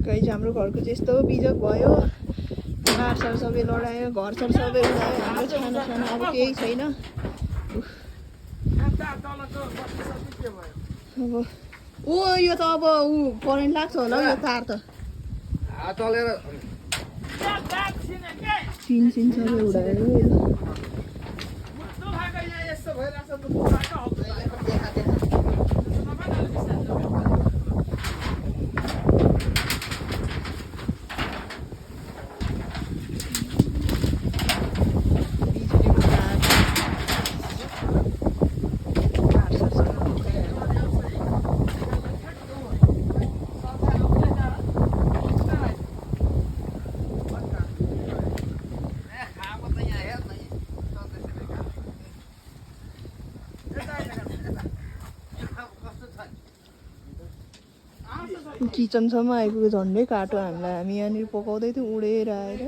Guys हाम्रो घरको त्यस्तो बिजोग भयो। बारसार सबै लडायो, घरसर सबै उडायो। हाम्रो छाना साना अब केही छैन। अब ओ यो त अब करेन्ट लाग्छ होला यो तार त चलेर सिन सबै उडायो। किचनसम्म आइपुग्यो झन्डै काट्यो हामीलाई। हामी यहाँनिर पकाउँदै थियौँ उडेर आएर।